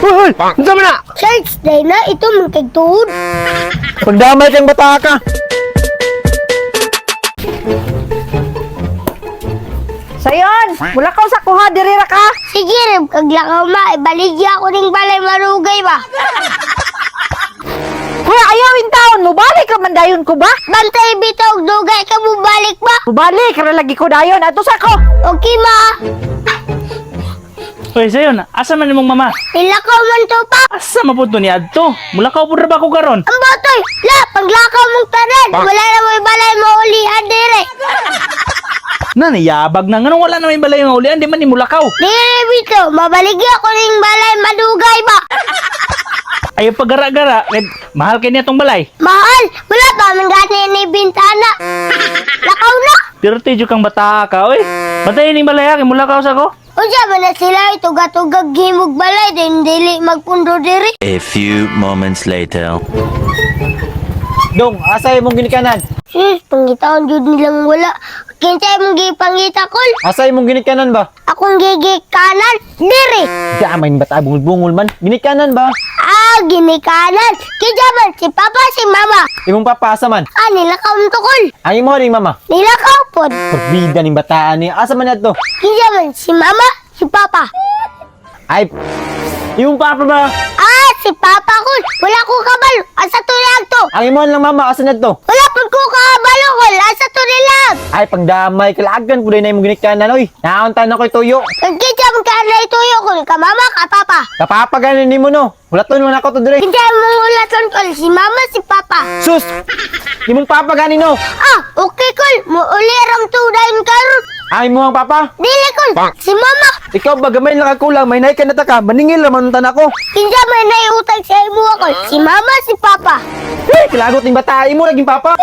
Hoy, unsa man na? Church day na ito man kay tuod. Pagdamay kang bata ka. Sayon, mula ka sa kuha diri ra ka. Sige rem kag lakaw ma, ibaligya ako ning balay marugay ba. Kuya, ayaw in taon mo balik ra man dayon ko ba? Bantay bitaw dugay ka mo balik ba? Mubalik ra lagi ko dayon ato sa ko. Okay ma. Oy, sayon, asa man imong mama? Nilakaw man to pa. Asa man pud to ni adto? Mulakaw pud ra ba ko karon? Ang batoy, la paglakaw mong tanan, wala na mo'y balay mo ulihan dire. Naniyabag na nganong wala na may balay nga ulian, di man ni mulakaw. Dire bitaw, mabaligya ko ning balay madugay ba. Ayaw pagara-gara, kay mahal kay niya tong balay. Mahal, wala pa man gani ni bintana. Lakaw na. Pero tidyo kang bata ka, oy. Bantayan ning balay ha, kay mulakaw sa ko. Unsa man na sila itugatugag himog balay din dili magpundo diri. A few moments later. Dong, asa imong ginikanan? Sus, pangitaon jud nilang wala. Kinsa imong gipangita kol? Asa imong ginikanan ba? Akong gigikanan diri. Damay ni bata bungol-bungol man. Ginikanan ba? Ah, ginikanan. Kinsa man si papa si mama. Imong papa asa man? Ah, nilakaw man to kol. Ang imo ring mama. Nilakaw pod. Porbida ning bataan ni. Asa man adto? Kinsa man si mama, si papa. Ay, imong papa ba? Ah, si papa kol. Wala ko kabalo. Asa to lang to? Ang imo lang mama asa nadto? Wala pud ko kabalo kol. Asa to nilang? Ay, pangdamay kalagan pud na imong ginikanan oy. Naon tan ako'y tuyo. Kinsa man ka na ituyo kol? Ka mama, ka papa. Kapapa ganin nimo no. Hulaton man ako to dire. Kinsa mong ulaton kol? Si mama, si papa. Sus! Imong papa gani no. Ah, okay kol. Muuli ram to dayon karon. Ang imo ang papa. Dili kol. Si mama. Ikaw ba gamay lang kulang may naik ka na ta ka maningil ra man tan ako. Kinsa man naiutang sa imo kol? Si mama, si papa. Hey, kilagot ning bata imo laging papa.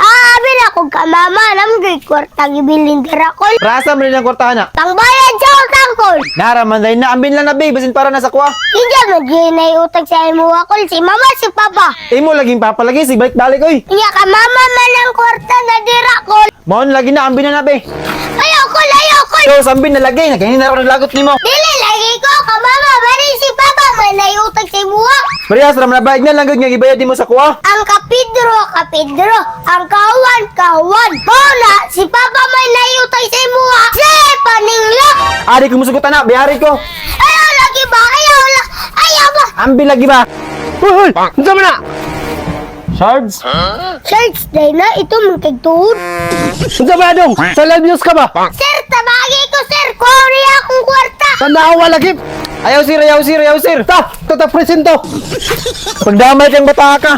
Ah, abi na kung ka mama nam gay kwarta gibilin dira kol. Rasa man rin ang kwartahan na. Pangbayad sa utang kol. Nara man dahil na ambin lang na babe basin para nasa kuha. Kinsa man gyud naiutang sa imo kol? Si mama, si papa. Imo laging papa lagi sig balik-balik oy. Inya ka mama man ang kwarta na dira kol. Maon lagi na ambin na na be. Ayaw kol, ayaw kol. So ambin na lagi na kay na lagot nimo. Dili lagi ko ka mama bari si papa man naiutang sa imo. Parehas ra man na bayad na lang gyud nga gibayad nimo sa kuha. Ang kapidro, kapidro. Ang kawan, kawan. Mao si Papa may naiutay sa imuha. Si paninglak. Ari ko musugot na, bayari ko. Ayaw lagi ba? Ayaw la. Ayaw ba? Ambin lagi ba? Hoy, unsa man na? Shards? Church day na ito man kay tuod. Unsa ba dong? Sa live news ka ba? Sir, tabagi ko sir. Kuha niya akong kwarta. Tanawa lagi. Ayaw sir, ayaw sir, ayaw sir. Ta, tata presento. Pagdamay kang bata ka.